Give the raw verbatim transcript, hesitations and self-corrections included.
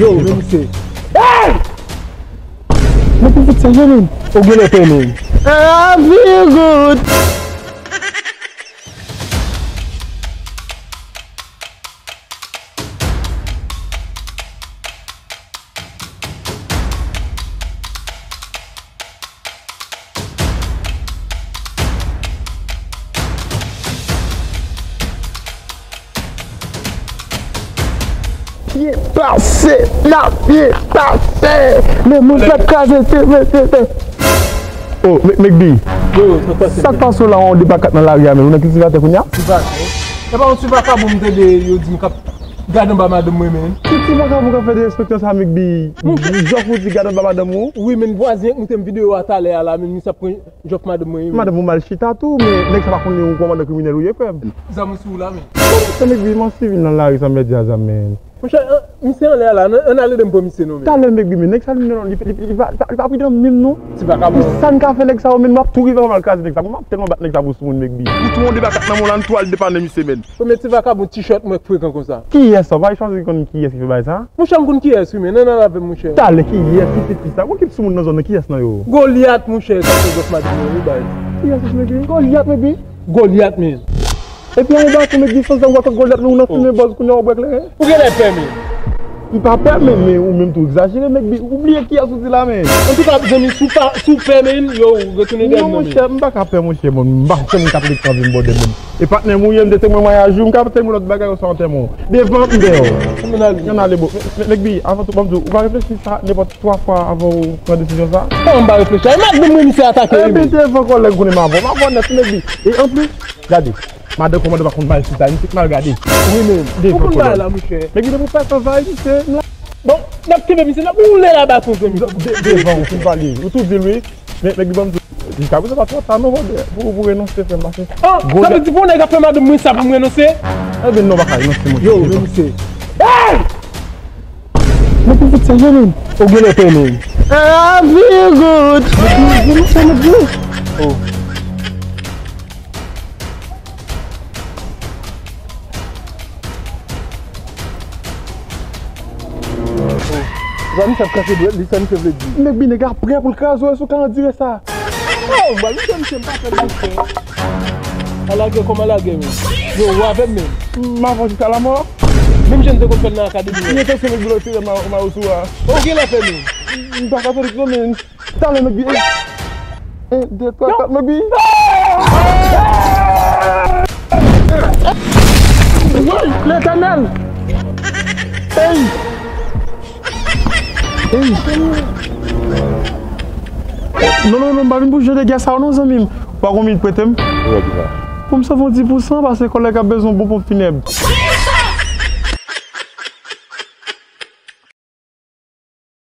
Yo, men misye. Hey! Mwen pou fout sa, yo, men. Ou gen lè pè, men. I feel good. Byen pase, n ap byen pase. Men moun p ap kraze, te, te, te, te. Oh, Mec-, Mec-B. Yo, sa k pase, sa k pase w la, yon de pa kat nan lari a, men ou nan kiltivatè kounye a? Kiltivatè? E pa yon ti vakabon m tande yo di m k ap gade anba madanm mwen, men. Ki ti vakabon k ap fè derespektan sa, Mec-B? Jòf ou di gade anba madanm ou? Wi, men vwazen k moute m videyo a talè a la, men misye ap pran jòf madanm mwen, wi, men. Madanm ou mal chita tou, men nèg sa pa konnen ou kòmandan kriminèl ou ye, frè m. Zam ou sou ou la, men. Kòman sa, Mec-B, m ap swiv nan lari san mèt di a zam, men. Monchè, an, misye anlè a la, an, an ale de m pran misye non, men. Talè, Mec-B, men nèg sa li, li, li, li, li pa, li pa, li pa pridan menm non. Ti vakabon. Sa n ka fè nèg sa yo, men m ap tou rive anvan l kraze nèg sa. M ap tèlman bat nèg sa pou sou moun, Mec-B. Ou tou yon de pa kat nan men w la, n tou al depannen misye, men. Premye ti vakabon tishèt mwen k frekan konsa. Kiyès sa? W pa chwazi konn kiyès ki fè bagay sa? Monchè, m konn kiyès, wi, men, nan, nan, avè m, monchè. Talè, kiyès? Ki se ki sa? Ou ki sou moun nan zòn nan, kiyès nan yo? Golyat, monchè, sa se jòf madanm mwen, wi, bay. Kiyès, Mec-B? Golyat, Mec-B. Golyat, men. Epi yon baton, Mec-B, san zam, w ak Golyat, men ou nan fimen bòz, kounye a w ap wè klè. Ou genlè pè, men. M pa pè, men, men ou menm tou egzajere, Mec-B. Ou bliye kiyès ou di la, men. Antouka, zanmi, si w pa, si w pè, men, yo, retounen dèyè m non, men. Monchè, m pa ka pè, monchè, bon, m pa fè moun k ap ret anvi m bòdè, men. E patnè m ou ye, m te temwen maryaj ou, m ka temwen lòt bagay ou sa antèman. Devan m dèyè w. Ann ale. Ann ale, bon. Men, men, Mec-B, avan tou, ban m di w, ou pa reflechi sa nenpòt twa fwa avan w pran desizyon sa? Kòman m pa reflechi? E madanm mwen misye atake, wi, men. Ebyen, devan kòlèg, konnen m avè w. M avè w nèt, Mec-B. E anplis, gade. Madan kòmandan pa konn bay sou sa, misye k mal gade. Wi, men. Devan kòlèg. Ou konn bagay la, monchè. Mec-B, depi w pè sa, sa, misye, m la. Bon, n ap kenbe misye, n ap woule la baton, zanmi. De-, de-, devan, ou fin pale. Ou tou di l, wi. Men, Mec-B, ban m di w, jiskaprezan pa twò ta non, pou, pou renonse, frè m, pase. Ah, sa vle di pou yon nèg ap fè madanm mwen sa pou m renonse? Ebyen, non, w pa ka renonse, monchè. Yo, men misye. Hey! Mwen pou fout sa, yo, men. Ou genlè pè, men. I feel good. Mwen, mwen, mwen, mwen. Oh. Zami sa ap kase dwèt li, sa misye vle di? Mec-B, nèg la prè pou l kraze w, si w ka andire sa. Oh, ba, misye, misye, m pa fè l, misye. A lagè kòm a lagè, men. Yo, ou avè m, men. M avè w jiska lamò. Menm jan n te konn fè l nan akademi an. Mwen te se Mec-B lòt seri ma, ma yo sou a. Ou genlè fè, men. M pa ka fè l non, men. Talè, Mec-B. Un, deux, trois, quatre, Mec-B. Woy, Letènèl! Ey! Ey! Non, non, non, m pa vin pou jan de gè sa yo non, zanmi m. Ou pa gon minit prete m? Pou m sove yon dis pousan, paske kòlèg ap bezwen yon bon ponp finèb.